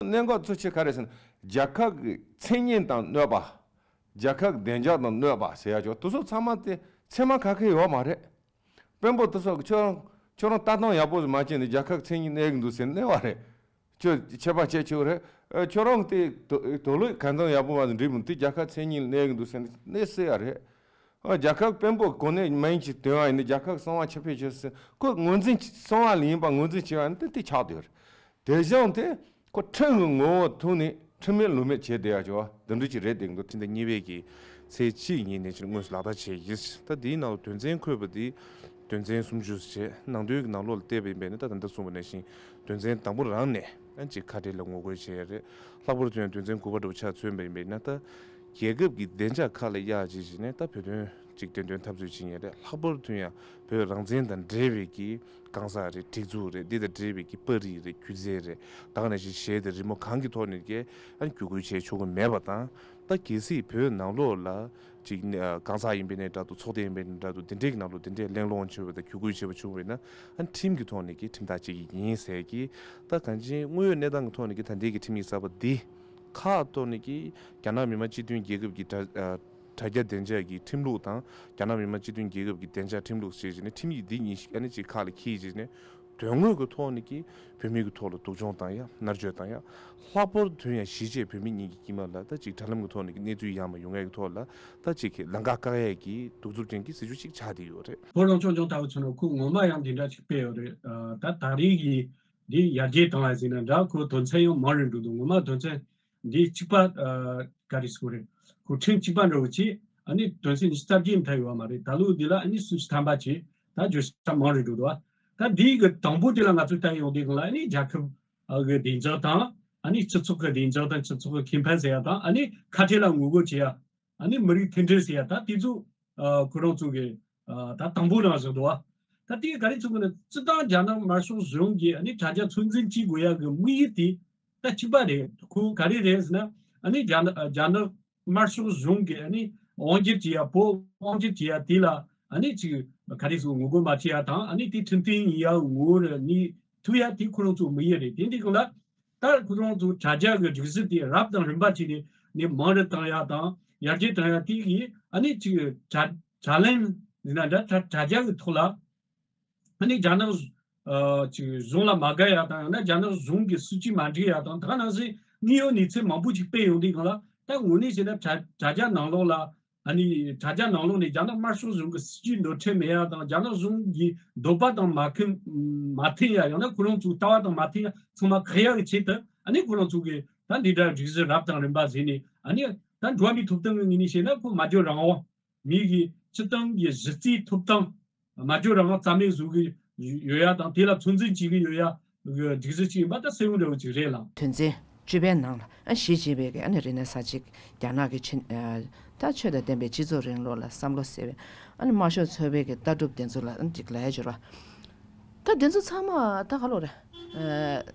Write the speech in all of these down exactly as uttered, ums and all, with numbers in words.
གནད་འགག་གཙོ་ཆེ་ག་རེ་ཟེར་ན། རྒྱལ་ཁབ་ཀྱི་མཚན་སྙན་དང་གནོད་པ། རྒྱལ་ཁབ་ཀྱི་བདེ་འཇགས་དང་གནོད་པ་ཟེར་ཡ་ཅོ་དེ་ཚོ་ཚང་མ་དེ་ཚད་མ་ཁ་ཁེ་ཡོད་མ་རེད། དཔོན་པོ་དེ་ཚོ་ཁྱོད་རང་ཁྱོད་རང་ལྟ་སྟངས་ཡག་པོ་མ་བྱས་ནས་རྒྱལ་ཁབ་མཚན་སྙན་གནོད་ཀྱི་འདུག་ཟེར་ནས་གནོད་པ་རེད། ཁྱོད་ཆད་པ་བཅད་ཆོག་རེད། ཨ། ཁྱོད་རང་དེ་དོ་དོ་ལུགས་གང་ཙམ་ཡག་པོ་མ་ཟིན་འགྲིག་མི་འདུག་དེ་རྒྱལ་ཁབ་མཚན་སྙན་གནོད་ཀྱི་འདུག་ཟེར་ནས་གནོད་སྲིད་ཡ་རེད། ཨ། རྒྱལ་ཁབ་དཔོན་པོ་གོ་གནས་མ་ཡིན་གྱི་དོན་བ་ཡིན་ན། རྒྱལ་ཁབ་གསང་བ་ཁྱབ་སྤེལ་བྱེད་ཟེར། ཁོ་ངོས་འཛིན་གྱི་གསང་བ་ལ་ཡིན་པ་ངོས་འཛིན་བྱེད་པ་ཡིན་ན་དེ་དེ་ཆགས་བསྡད་ཡོད་རེད། དེ་བཞིན་དེ་ཁོ་ཁྲིམས་ཀྱི་ངོ་བོ་ཐོག་ནས་ཁྲིམས་མེད་ལུགས་མེད་བྱས་བསྡད་ཡ་ཅོ་འདི་འདྲ་ཅིག་རེད་བསྡད་འདུག་ཕྱི་ཟླ་གཉིས་པའི་གི་ཚེས་གཅིག་ཉིན་ནས་ཕྱིར་དངོས་སུ་ལག་བསྟར་བྱས་ཡིན། ད་དེའི་ནང་ལ་དོན་ཚན་འཁོད་པ་དེ་དོན་ཚན་སུམ་ཅུ་བྱས། ནང་དོན་གྱི་ནང་ལོགས་ལ་བལྟས་པ་ཡིན་པས་ན། ད་ད་ལྟ་གསུངས་པ་ནང་བཞིན་དོན་ཚན་དང་པོ་རང་ནས་ཨ་ཅིག་ཁ་བྲལ་ལ་ངོ་རྒོལ་བྱས་ཡ་རེད། ལྷག་པར་དུ་ཡང་དོན་ཚན་དགུ་པ་འདྲ་བོ་ཆ་མཚོན་པ་ཡིན་པས་ན། ད་རྒྱལ་ཁབ་ཀྱི་བདེ་འཇགས་ཁ་ལ་གཡར་བྱས་བྱས་ནས་ད་བོད་དོན་ཅིག་བདེན་དོན་འཐབ་རྩོད་བྱེད་མཁན་རེད། ལྷག་པར་དུ་ཡང་བོད་རང་བཙན་དང་འབྲེལ་བའི་གི་གང་ཟག་རེད། སྒྲིག་འཛུགས་རེད། འདི་དང་འབྲེལ་བའི་གི་པར་རིས་རེད། སྒྱུ་རྩལ་རེད། ད་ག་ནང་བཞིན་གཞས་དང་རི་མོ་གང་གི་ཐོག་ནས་ཀྱང་ཨ་ནི་བརྒྱུད་སྐུལ་བྱས་ཆོག་གི་མེད་པ་དང་། ད་གལ་སྲིད་བོད་ནང་ལོགས་ལ་ཅིག་ནི་ཨ་གང་ཟག་ཡིན་པའི་ནས་འདྲ་འདུག་ཚོགས་སྡེ་ཡིན་པའི་ནས་འདྲ་འདུག་དེ་འདྲའི་གི་ནང་ལོགས་དེ་འདྲའི་གླེང་སློང་བྱས་པ་དང་བརྒྱུད་སྐུལ་བྱས་པ་བྱུང་བས་ན། ཨ་ནི་ཁྲིམས་ཀྱི་ཐོག་ནས་ཀྱི་ཁྲིམས་ཐག་བཅད་ཀྱི་ཡིན་ཟེར་གྱི། ད་གང་ཅི་དངོས་ཡོད་གནས་སྟངས་ཀྱི་ཐོག་ནས་ཀྱི་ད་ལྟའི་གི་ཁྲིམས་ཡིག་གསར་པ་འདི་ཁག་ཐོག་ནས་ཀྱི་རྒྱ་ནག་མི་དམངས་སྤྱི་མཐུན་རྒྱལ་ཁབ་ཀྱི་དྲ་ཨ་དྲ་རྒྱ་བདེ་འཇགས་ཀྱི་ཁྲིམས་ལུགས་དང་། རྒྱ་ནག་མི་དམངས་སྤྱི་མཐུན་རྒྱལ་ཁབ་ཀྱི་བདེ་འཇགས་ཁྲིམས་ལུགས་ཞེས་བྱས་ནས་ཁྲིམས་ཡིག་འདི་གཉིས་ཤིག་ཨ་ནི་ཅིག་ཁག་ལ་འཁྱེར་བྱས་ནས། དོན་དངོས་ཀྱི་ཐོག་ནས་ཀྱི་བོད་མི་གི་ཐོག་ལ་སྡུག་སྦྱོང་བཏང་ཡ། མནར་གཅོད་བཏང་ཡ། ལྷག་པར་དུ་ཡང་གཞིས་བྱེས་བོད་མི་གཉིས་ཀྱི་དཀྱིལ་མ་ལ་ད་ཅིག་དྲ་ལམ་གྱི་ཐོག་ནས་ཀྱི་གནས་ཚུལ་ཡང་མ་ཡོང་ཡ་གི་ཐོག་ལ་ད་ཅིག་གི་ལམ་ཁ་བཀག་ཡ་གི་གདུག་རྩུབ་ཅན་གྱི་སྲིད་བྱུས་ཅིག་ཆགས་བསྡད་ཡོད་རེད། ཁོ་རང་ཚོ་ཅུང་ལྟ་བུ་ཚོ་ནི་ཁོ་ངོ་མ་ཡང་འདི་འདྲ་ཅིག་སྤེལ་ཡོད་རེད། ཨ། ད་ད་རེས་ཀྱི་འདི་ཡར་རྒྱས་བཏང་ཡ་ཟེར་ན་འདྲ། ཁོ་དོན་ཚན་ཡང་མང་རུ་འགྲོ་འདུག་ངོ་མ་དོན་ཚན་འདི་གཅིག་པ། ཨ། ག་རེ་ཟེར་དགོས་རེད། ཁོ་ཁྲིམས་གཅིག་པ་འདྲ་བོ་ཅིག་ཨ་ནི་དོན་ཚན་ཉི་ཤུ་རྩ་བརྒྱད་མཐའ་ཡོད་པ་མ་རེད། ད་ལོ་འདི་ལ་ཨ་ནི་སུམ་ཅུ་ཐམ་པ་ཅིག་ད་བརྗོད་ས་མང་རུ་འགྲོ་འདུག་ད་འདི་གི་དང་པོ་དེ་ལ་ང་ཚོས་ལྟ་ཡོང་དུས་སྒང་ལ། ཨ་ནི་རྒྱལ་ཁབ་ཨ་གི་བདེ་འཇགས་དང་། ཨ་ནི་སྤྱི་ཚོགས་ཀྱི་བདེ་འཇགས་དང་། སྤྱི་ཚོགས་ཀྱི་ཁེ་ཕན་ཟེར་ཡ་དང་། ཨ་ནི་ཁ་བྲལ་ལ་ངོ་རྒོལ་བྱེད་ཡ། ཨ་ནི་མི་རིགས་མཐུན་སྒྲིལ་ཟེར་ཡ། ད་དེ་ཚོ་ཨ་ཁོ་རང་ཚོ་གི་ཨ་ད་དང་པོ་རང་བཞག་འདུག་ད་དེ་ག་རེ་ཚོ་གི་ནི་སྤྱིར་བཏང་རྒྱ་ནག་དམར་ཤོག་གཞུང་གི་ཨ་ནི་དྲ་རྒྱ་ཚོད་འཛིན་བྱེད་དགོས་ཡ་གི་དམིགས་ཡུལ་དེ་ད་གཅིག་པ་རེད། ཁོ་ག་རེ་རེད་ཟེར་ན། ཨ་ནི་རྒྱ་ནག་རྒྱ་ནག་དམར་ཤོག་གཞུང་གི་ཨ་ནི་དབང་སྒྱུར་བྱེད་ཡ། བོད་དབང་སྒྱུར་བྱེད་ཡ་དེ་ལ་ཨ་ནི་ཅིག་ག་རེ་ཟེར། ངོ་རྒོལ་མ་བྱེད་ཡ་དང་། ཨ་ནི་དེ་ཁྲིམས་མཐུན་ཡིན་ཡ་ངོ་ར་ནི་ཐུག་ཡ་དེ་ཁོ་རང་ཚོ་དམིགས་ཡུལ་རེད། དེ་འདྲའི་སྒང་ལ་ད་ཁོ་རང་ཚོ་དྲ་རྒྱ་གི་སྒྲིག་གཞི་དེ་རབ་དང་རིམ་པ་བྱས་ནས་ནི་མང་རུ་བཏང་ཡ་དང་ཡར་རྒྱས་བཏང་ཡ་དེ་གིས། ཨ་ནི་ཅིག་དྲ་དྲ་ལམ་ཡིན་ན་འདྲ། དྲ་དྲ་རྒྱ་གི་ཐོག་ལ་ཨ་ནི་རྒྱ་ནག་ཨ་ཅིག་གཞུང་ལ་མ་དགའ་ཡ་དང་། ཡང་ན་རྒྱ་ནག་གཞུང་གི་སྲིད་ཇུས་མ་འགྲིག་ཡ་དང་། ད་ག་ནང་བཞིན་དངོས་ཡོད་གནས་ཚུལ་མང་པོ་ཅིག་སྤེལ་ཡོང་དུས་སྒང་ལ། ད་དངོས་གནས་བྱས་ན་དྲ་དྲ་རྒྱ་ནང་ལོགས་ལ། ཨ་ནི་དྲ་རྒྱ་ནང་ལོགས་ནས་རྒྱ་ནག་དམར་ཤོག་གཞུང་གི་སྲིད་ཇུས་འགྲོ་འཕྲོད་མེད་ཡ་དང་། རྒྱ་ནག་གཞུང་གི་འདོད་པ་དང་མ་མཐུན་མ་མཐུན་ཡ། ཡང་ན་ཁོ་རང་ཚོའི་ལྟ་བ་དང་མ་མཐུན་ཡ་ཚང་མ་བཀག་ཡ་གི་ཆེད་དུ། ཨ་ནི་ཁོ་རང་ཚོ་གི་ད་འདི་འདྲ་སྒྲིག་གཞི་རབ་དང་རིམ་པ་བཟོས་ནས། ཨ་ནི་ད་འགྲོ་བ་མིའི་ཐོབ་ཐང་གི་ངོས་ནས་བཤད་ན། ཁོ་སྨྲ་བརྗོད་རང་དབང་། མི་གི་སྤྱིར་བཏང་གི་གཞི་རྩའི་ཐོབ་ཐང་། སྨྲ་བརྗོད་རང་དབང་རྩ་མེད་བཟོ་གི་ཡོད་ཡ་དང་། དེ་ལ་ཚོད་འཛིན་བྱེད་ཀྱི་ཡོད་ཡ་གི་སྒྲིག་གཞི་ཅིག་ཡིན་པ་ད་གསལ་བོ་འདྲ་བོ་ཅིག་རེད་ལགས། དོན་ཚན་བཅུ་པའི་ནང་ལ་ཨ་ཞི་ཅིན་ཕིང་གི་ཨ་ནི་རིག་གནས་གསར་བརྗེ། རྒྱ་ནག་གི་ཆིན་ཨ་ད་ཆོས་དང་ལྡན་པའི་སྤྱི་ཚོགས་རིང་ལུགས་ལ་བསམ་བློ་ཟེར་བའི་ཨ་ནི་དམར་ཤོག་ཚོགས་པའི་གི་ལྟ་གྲུབ་དེ་ཚོ་ལ་ཨ་ནི་ཅིག་ལབ་ཡ་སྦྱོར་བ། ད་དེ་ཚོ་ཚང་མ་ད་ག་ལོ་རེད། ཨ་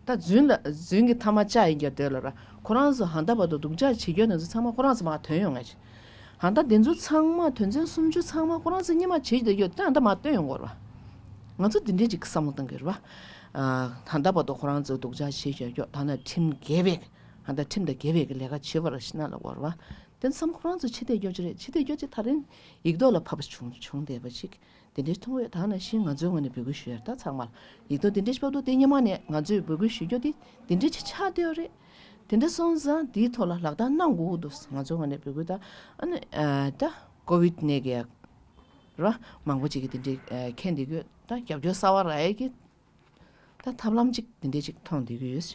ད་རྫུན་ལ་རྫུན་གྱི་ཐ་མ་ལྕགས་ཡིན་རྒྱུ་དེ་ལ་ར། ཁོ་རང་ཚོ་ཧང་ད་བར་དུ་སྡུག་ཅག་བྱེད་རྒྱུ་དེ་ཚོ་ཚང་མ་ཁོ་རང་ཚོ་མར་ཐོན་ཡོང་ངེས་ཀྱི། ཧང་ད་དེ་ཚོ་ཚང་མ་དོན་ཚན་སུམ་ཅུ་ཚང་མ་ཁོ་རང་ཚོ་སྔོན་མ་བྱེད་ཀྱི་ཡོད་དེ་ཧང་ད་མར་བཏོན་ཡོང་དགོས་ར། ང་ཚོ་འདི་འདྲའི་ཅིག་བསམ་བློ་གཏང་གི་རེད་བ། ཨ་ཧང་ད་བར་དུ་ཁོ་རང་ཚོ་སྡུག་ཅག་བྱེད་ཀྱི་ཡོད་ད་ན་ཁྲིམས་འགལ་བའི་ཧང་ད་ཁྲིམས་དང་འགལ་བའི་གི་ལས་ཀ་བྱེད་པ་ར་ཤི་ན་ལ་གོ་ར་བ། དེ་ཚོ་ཚང་མ་ཁོ་རང་ཚོ་ཕྱི་བལྟས་སྐྱོ་ཅི་རེད། ཕྱི་བལྟས་སྐྱོ་ཅི་ད་རིང་ཡིག་ཐོག་ལ་ཕབ་པ་བྱུང་བྱུང་བསྡད་པ་ཅིག་དེ་འདྲའི་མཐོང་བས་ད་ནང་བཞིན་ང་ཚོའི་ངོས་ནས་འབོད་སྐུལ་ཞུ་ཡ་ད་ཚང་མར་ཡིག་ཐོག་དེ་འདྲའི་ཕབ་འདུག་དེ་སྔོན་མ་ནས་ང་ཚོས་འབོད་སྐུལ་ཞུ་རྒྱུ་དེ་དེ་འདྲའི་ཆ་ཆགས་བསྡད་ཡོད་རེད། དེ་འདྲ་སོང་ཙང་དེའི་ཐོག་ལ་ལག་བསྟར་གནང་དགོས་འདུག་ང་ཚོའི་ངོས་ནས་འབོད་སྐུལ་ད་ཨ་ནི་ཨ་ད་ཀོ་བིད་ནད་ཀྱི་ར་མང་པོ་ཅིག་གིས་དེ་འདྲའི་ཨ་མཁྱེན་བསྡད་ཡོད། ད་རྒྱབ་སྐྱོར་གསར་བ་རག་ཡས་ཀྱི་ད་ཐབས་ལམ་ཅིག་དེ་འདྲའི་ཅིག་མཐོང་བསྡད་ཀྱི་ཡོད།